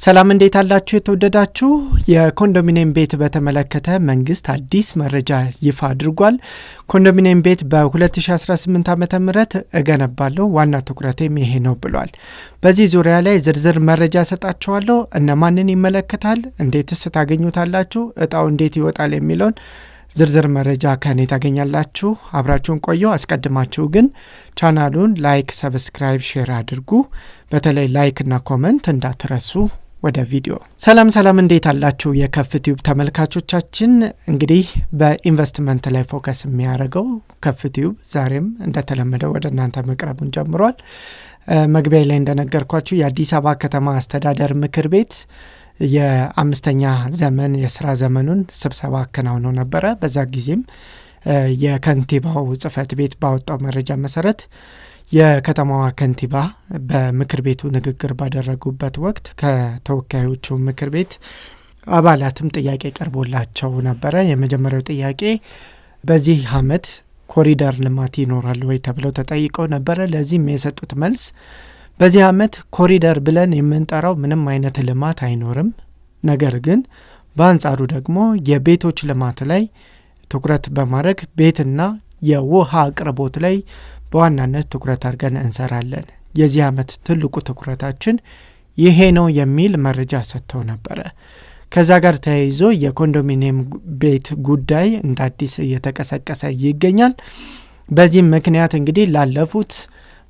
ሰላም፣ እንዴት አላችሁ? የተወደዳችሁ የኮንዶሚኒየም ቤት በተመለከተ መንግስት አዲስ መረጃ ይፋ አድርጓል። ኮንዶሚኒየም ቤት በ2018 ዓ ም እገነባለሁ፣ ዋና ትኩረቴም ይሄ ነው ብሏል። በዚህ ዙሪያ ላይ ዝርዝር መረጃ ሰጣችኋለሁ። እነማንን ይመለከታል? እንዴትስ ታገኙታላችሁ? እጣው እንዴት ይወጣል? የሚለውን ዝርዝር መረጃ ከኔ ታገኛላችሁ። አብራችሁን ቆዩ። አስቀድማችሁ ግን ቻናሉን like፣ subscribe፣ share አድርጉ። በተለይ like እና comment እንዳትረሱ። ወደ ቪዲዮ። ሰላም ሰላም፣ እንዴት አላችሁ የከፍ ቲዩብ ተመልካቾቻችን? እንግዲህ በኢንቨስትመንት ላይ focus የሚያደርገው ከፍ ቲዩብ ዛሬም እንደተለመደው ወደ እናንተ መቅረቡን ጀምሯል። መግቢያ ላይ እንደነገርኳችሁ የአዲስ አበባ ከተማ አስተዳደር ምክር ቤት የአምስተኛ ዘመን የስራ ዘመኑን ስብሰባ አከናውኖ ነበረ። በዛ ጊዜም የከንቲባው ጽሕፈት ቤት ባወጣው መረጃ መሰረት የከተማዋ ከንቲባ በምክር ቤቱ ንግግር ባደረጉበት ወቅት ከተወካዮቹ ምክር ቤት አባላትም ጥያቄ ቀርቦላቸው ነበረ። የመጀመሪያው ጥያቄ በዚህ ዓመት ኮሪደር ልማት ይኖራል ወይ ተብለው ተጠይቀው ነበረ። ለዚህም የሰጡት መልስ በዚህ ዓመት ኮሪደር ብለን የምንጠራው ምንም አይነት ልማት አይኖርም፣ ነገር ግን በአንጻሩ ደግሞ የቤቶች ልማት ላይ ትኩረት በማድረግ ቤትና የውሃ አቅርቦት ላይ በዋናነት ትኩረት አድርገን እንሰራለን። የዚህ ዓመት ትልቁ ትኩረታችን ይሄ ነው የሚል መረጃ ሰጥተው ነበረ። ከዛ ጋር ተያይዞ የኮንዶሚኒየም ቤት ጉዳይ እንደ አዲስ እየተቀሰቀሰ ይገኛል። በዚህም ምክንያት እንግዲህ ላለፉት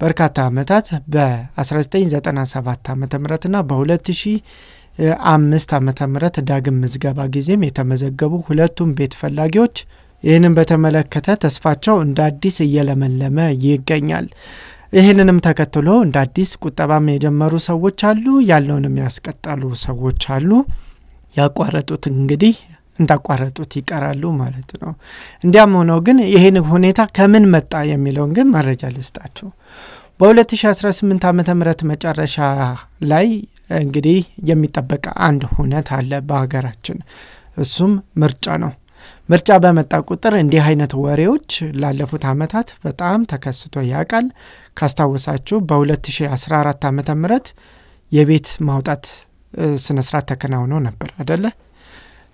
በርካታ ዓመታት በ1997 ዓ ምና በ2005 ዓ ም ዳግም ምዝገባ ጊዜም የተመዘገቡ ሁለቱም ቤት ፈላጊዎች ይህንን በተመለከተ ተስፋቸው እንደ አዲስ እየለመለመ ይገኛል። ይህንንም ተከትሎ እንደ አዲስ ቁጠባም የጀመሩ ሰዎች አሉ፣ ያለውንም ያስቀጠሉ ሰዎች አሉ። ያቋረጡት እንግዲህ እንዳቋረጡት ይቀራሉ ማለት ነው። እንዲያም ሆነው ግን ይህን ሁኔታ ከምን መጣ የሚለውን ግን መረጃ ልስጣቸው። በ2018 ዓ ም መጨረሻ ላይ እንግዲህ የሚጠበቅ አንድ ሁነት አለ በሀገራችን፣ እሱም ምርጫ ነው። ምርጫ በመጣ ቁጥር እንዲህ አይነት ወሬዎች ላለፉት ዓመታት በጣም ተከስቶ ያውቃል። ካስታወሳችሁ በ2014 ዓ ም የቤት ማውጣት ስነስርዓት ተከናውኖ ነበር አደለ?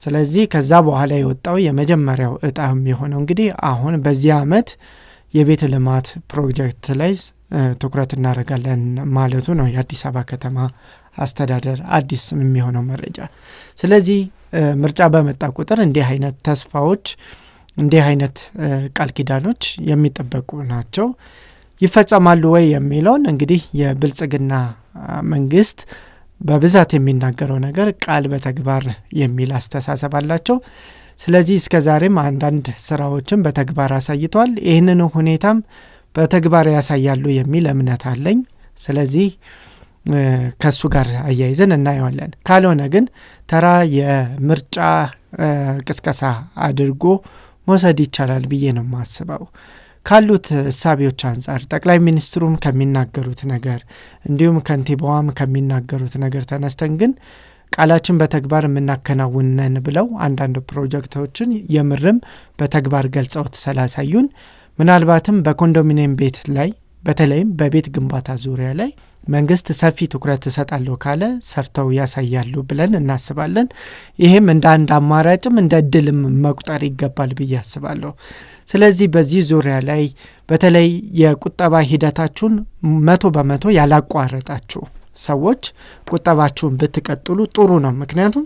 ስለዚህ ከዛ በኋላ የወጣው የመጀመሪያው እጣ የሚሆነው እንግዲህ አሁን በዚህ ዓመት የቤት ልማት ፕሮጀክት ላይ ትኩረት እናደርጋለን ማለቱ ነው የአዲስ አበባ ከተማ አስተዳደር አዲስ የሚሆነው መረጃ። ስለዚህ ምርጫ በመጣ ቁጥር እንዲህ አይነት ተስፋዎች፣ እንዲህ አይነት ቃል ኪዳኖች የሚጠበቁ ናቸው። ይፈጸማሉ ወይ የሚለውን እንግዲህ የብልጽግና መንግስት በብዛት የሚናገረው ነገር ቃል በተግባር የሚል አስተሳሰብ አላቸው። ስለዚህ እስከ ዛሬም አንዳንድ ስራዎችን በተግባር አሳይተዋል። ይህንን ሁኔታም በተግባር ያሳያሉ የሚል እምነት አለኝ። ስለዚህ ከእሱ ጋር አያይዘን እናየዋለን። ካልሆነ ግን ተራ የምርጫ ቅስቀሳ አድርጎ መውሰድ ይቻላል ብዬ ነው የማስበው። ካሉት እሳቤዎች አንጻር ጠቅላይ ሚኒስትሩም ከሚናገሩት ነገር እንዲሁም ከንቲባዋም ከሚናገሩት ነገር ተነስተን ግን ቃላችን በተግባር የምናከናውነን ብለው አንዳንድ ፕሮጀክቶችን የምርም በተግባር ገልጸውት ስላሳዩን ምናልባትም በኮንዶሚኒየም ቤት ላይ፣ በተለይም በቤት ግንባታ ዙሪያ ላይ መንግስት ሰፊ ትኩረት እሰጣለሁ ካለ ሰርተው ያሳያሉ ብለን እናስባለን። ይህም እንደ አንድ አማራጭም እንደ እድልም መቁጠር ይገባል ብዬ አስባለሁ። ስለዚህ በዚህ ዙሪያ ላይ በተለይ የቁጠባ ሂደታችሁን 100% ያላቋረጣችሁ ሰዎች ቁጠባችሁን ብትቀጥሉ ጥሩ ነው። ምክንያቱም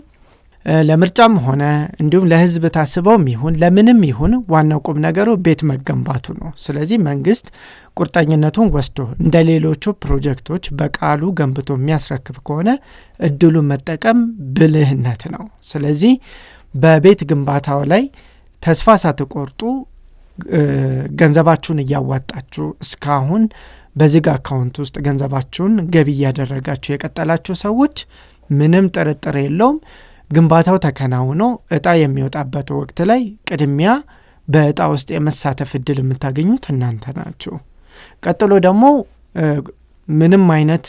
ለምርጫም ሆነ እንዲሁም ለሕዝብ ታስበውም ይሁን ለምንም ይሁን ዋናው ቁም ነገሩ ቤት መገንባቱ ነው። ስለዚህ መንግስት ቁርጠኝነቱን ወስዶ እንደ ሌሎቹ ፕሮጀክቶች በቃሉ ገንብቶ የሚያስረክብ ከሆነ እድሉን መጠቀም ብልህነት ነው። ስለዚህ በቤት ግንባታው ላይ ተስፋ ሳትቆርጡ ገንዘባችሁን እያዋጣችሁ እስካሁን በዝግ አካውንት ውስጥ ገንዘባችሁን ገቢ እያደረጋችሁ የቀጠላችሁ ሰዎች ምንም ጥርጥር የለውም ግንባታው ተከናውኖ እጣ የሚወጣበት ወቅት ላይ ቅድሚያ በእጣ ውስጥ የመሳተፍ እድል የምታገኙት እናንተ ናችሁ። ቀጥሎ ደግሞ ምንም አይነት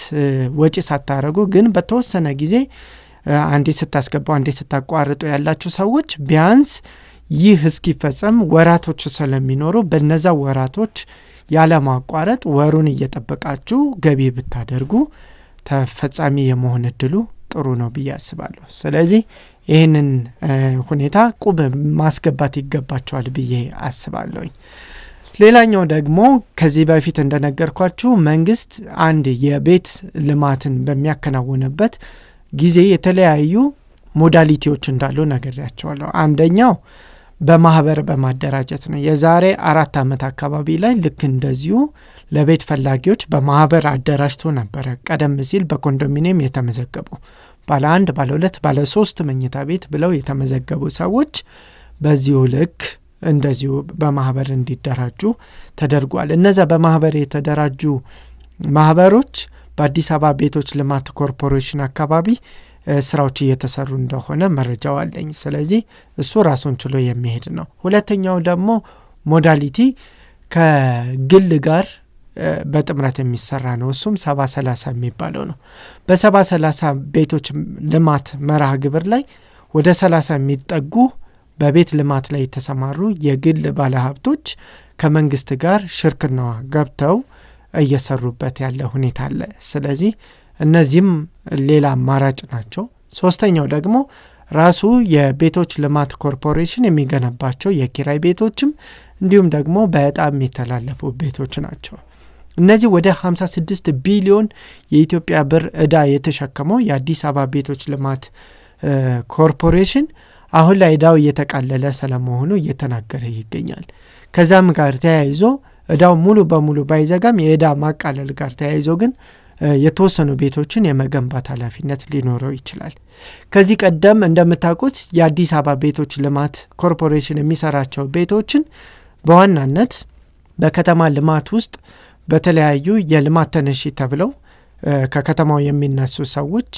ወጪ ሳታደርጉ ግን በተወሰነ ጊዜ አንዴ ስታስገቡ አንዴ ስታቋርጡ ያላችሁ ሰዎች ቢያንስ ይህ እስኪፈጸም ወራቶች ስለሚኖሩ በነዛ ወራቶች ያለማቋረጥ ወሩን እየጠበቃችሁ ገቢ ብታደርጉ ተፈጻሚ የመሆን እድሉ ጥሩ ነው ብዬ አስባለሁ። ስለዚህ ይህንን ሁኔታ ቁብ ማስገባት ይገባቸዋል ብዬ አስባለሁኝ። ሌላኛው ደግሞ ከዚህ በፊት እንደነገርኳችሁ መንግስት አንድ የቤት ልማትን በሚያከናውንበት ጊዜ የተለያዩ modality ዎች እንዳሉ ነግሬያቸዋለሁ። አንደኛው በማህበር በማደራጀት ነው። የዛሬ 4 ዓመት አካባቢ ላይ ልክ እንደዚሁ ለቤት ፈላጊዎች በማህበር አደራጅቶ ነበረ። ቀደም ሲል በኮንዶሚኒየም የተመዘገቡ ባለ 1፣ ባለ 2፣ ባለ 3 መኝታ ቤት ብለው የተመዘገቡ ሰዎች በዚሁ ልክ እንደዚሁ በማህበር እንዲደራጁ ተደርጓል። እነዛ በማህበር የተደራጁ ማህበሮች በአዲስ አበባ ቤቶች ልማት ኮርፖሬሽን አካባቢ ስራዎች እየተሰሩ እንደሆነ መረጃው አለኝ። ስለዚህ እሱ ራሱን ችሎ የሚሄድ ነው። ሁለተኛው ደግሞ modality ከግል ጋር በጥምረት የሚሰራ ነው። እሱም 70/30 የሚባለው ነው። በ70/30 ቤቶች ልማት መርሃ ግብር ላይ ወደ 30 የሚጠጉ በቤት ልማት ላይ የተሰማሩ የግል ባለሀብቶች ከመንግስት ጋር ሽርክና ገብተው እየሰሩበት ያለ ሁኔታ አለ። ስለዚህ እነዚህም ሌላ አማራጭ ናቸው። ሶስተኛው ደግሞ ራሱ የቤቶች ልማት ኮርፖሬሽን የሚገነባቸው የኪራይ ቤቶችም እንዲሁም ደግሞ በዕጣ የሚተላለፉ ቤቶች ናቸው። እነዚህ ወደ 56 ቢሊዮን የኢትዮጵያ ብር ዕዳ የተሸከመው የአዲስ አበባ ቤቶች ልማት ኮርፖሬሽን አሁን ላይ ዕዳው እየተቃለለ ስለመሆኑ እየተናገረ ይገኛል። ከዛም ጋር ተያይዞ ዕዳው ሙሉ በሙሉ ባይዘጋም የዕዳ ማቃለል ጋር ተያይዞ ግን የተወሰኑ ቤቶችን የመገንባት ኃላፊነት ሊኖረው ይችላል። ከዚህ ቀደም እንደምታውቁት የአዲስ አበባ ቤቶች ልማት ኮርፖሬሽን የሚሰራቸው ቤቶችን በዋናነት በከተማ ልማት ውስጥ በተለያዩ የልማት ተነሺ ተብለው ከከተማው የሚነሱ ሰዎች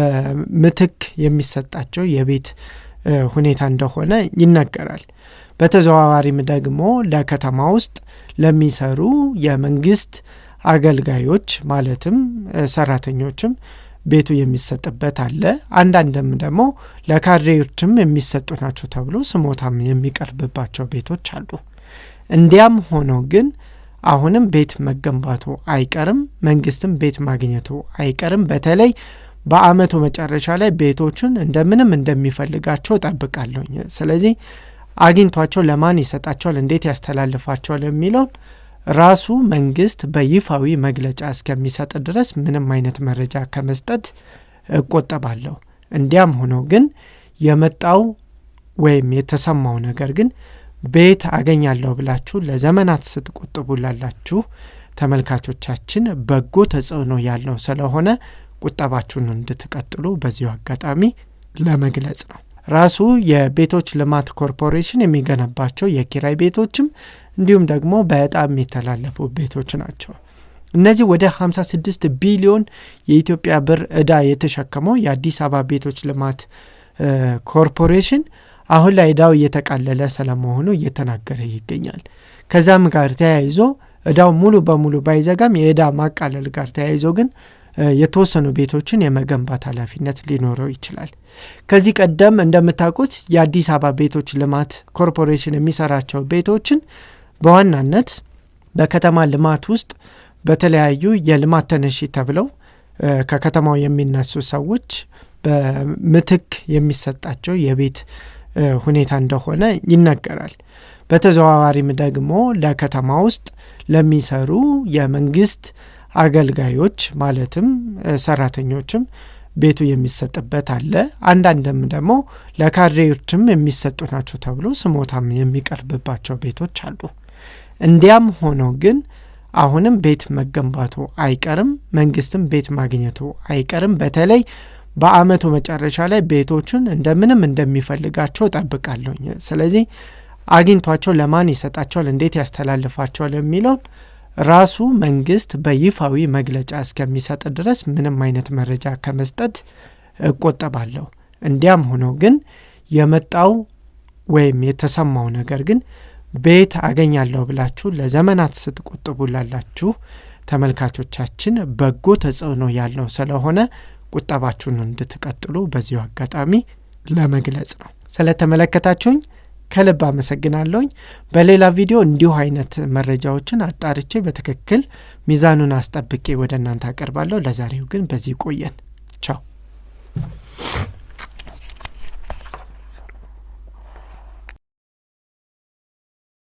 በምትክ የሚሰጣቸው የቤት ሁኔታ እንደሆነ ይነገራል። በተዘዋዋሪም ደግሞ ለከተማ ውስጥ ለሚሰሩ የመንግስት አገልጋዮች ማለትም ሰራተኞችም ቤቱ የሚሰጥበት አለ። አንዳንድም ደግሞ ለካድሬዎችም የሚሰጡ ናቸው ተብሎ ስሞታም የሚቀርብባቸው ቤቶች አሉ። እንዲያም ሆኖ ግን አሁንም ቤት መገንባቱ አይቀርም፣ መንግስትም ቤት ማግኘቱ አይቀርም። በተለይ በአመቱ መጨረሻ ላይ ቤቶቹን እንደምንም እንደሚፈልጋቸው እጠብቃለሁኝ። ስለዚህ አግኝቷቸው ለማን ይሰጣቸዋል፣ እንዴት ያስተላልፋቸዋል የሚለውን ራሱ መንግስት በይፋዊ መግለጫ እስከሚሰጥ ድረስ ምንም አይነት መረጃ ከመስጠት እቆጠባለሁ። እንዲያም ሆኖ ግን የመጣው ወይም የተሰማው ነገር ግን ቤት አገኛለሁ ብላችሁ ለዘመናት ስትቆጥቡ ላላችሁ ተመልካቾቻችን በጎ ተጽዕኖ ያለው ስለሆነ ቁጠባችሁን እንድትቀጥሉ በዚሁ አጋጣሚ ለመግለጽ ነው። ራሱ የቤቶች ልማት ኮርፖሬሽን የሚገነባቸው የኪራይ ቤቶችም እንዲሁም ደግሞ በዕጣ የሚተላለፉ ቤቶች ናቸው። እነዚህ ወደ 56 ቢሊዮን የኢትዮጵያ ብር ዕዳ የተሸከመው የአዲስ አበባ ቤቶች ልማት ኮርፖሬሽን አሁን ላይ ዕዳው እየተቃለለ ስለመሆኑ እየተናገረ ይገኛል። ከዛም ጋር ተያይዞ ዕዳው ሙሉ በሙሉ ባይዘጋም የዕዳ ማቃለል ጋር ተያይዞ ግን የተወሰኑ ቤቶችን የመገንባት ኃላፊነት ሊኖረው ይችላል። ከዚህ ቀደም እንደምታውቁት የአዲስ አበባ ቤቶች ልማት ኮርፖሬሽን የሚሰራቸው ቤቶችን በዋናነት በከተማ ልማት ውስጥ በተለያዩ የልማት ተነሺ ተብለው ከከተማው የሚነሱ ሰዎች በምትክ የሚሰጣቸው የቤት ሁኔታ እንደሆነ ይነገራል። በተዘዋዋሪም ደግሞ ለከተማ ውስጥ ለሚሰሩ የመንግስት አገልጋዮች ማለትም ሰራተኞችም ቤቱ የሚሰጥበት አለ። አንዳንድም ደግሞ ለካድሬዎችም የሚሰጡ ናቸው ተብሎ ስሞታም የሚቀርብባቸው ቤቶች አሉ። እንዲያም ሆኖ ግን አሁንም ቤት መገንባቱ አይቀርም፣ መንግስትም ቤት ማግኘቱ አይቀርም። በተለይ በአመቱ መጨረሻ ላይ ቤቶቹን እንደምንም እንደሚፈልጋቸው እጠብቃለሁኝ። ስለዚህ አግኝቷቸው ለማን ይሰጣቸዋል፣ እንዴት ያስተላልፋቸዋል የሚለውን ራሱ መንግስት በይፋዊ መግለጫ እስከሚሰጥ ድረስ ምንም አይነት መረጃ ከመስጠት እቆጠባለሁ። እንዲያም ሆኖ ግን የመጣው ወይም የተሰማው ነገር ግን ቤት አገኛለሁ ብላችሁ ለዘመናት ስትቆጥቡ ላላችሁ ተመልካቾቻችን በጎ ተጽዕኖ ያለው ስለሆነ ቁጠባችሁን እንድትቀጥሉ በዚሁ አጋጣሚ ለመግለጽ ነው። ስለተመለከታችሁኝ ከልብ አመሰግናለሁኝ። በሌላ ቪዲዮ እንዲሁ አይነት መረጃዎችን አጣርቼ በትክክል ሚዛኑን አስጠብቄ ወደ እናንተ አቀርባለሁ። ለዛሬው ግን በዚህ ቆየን። ቻው።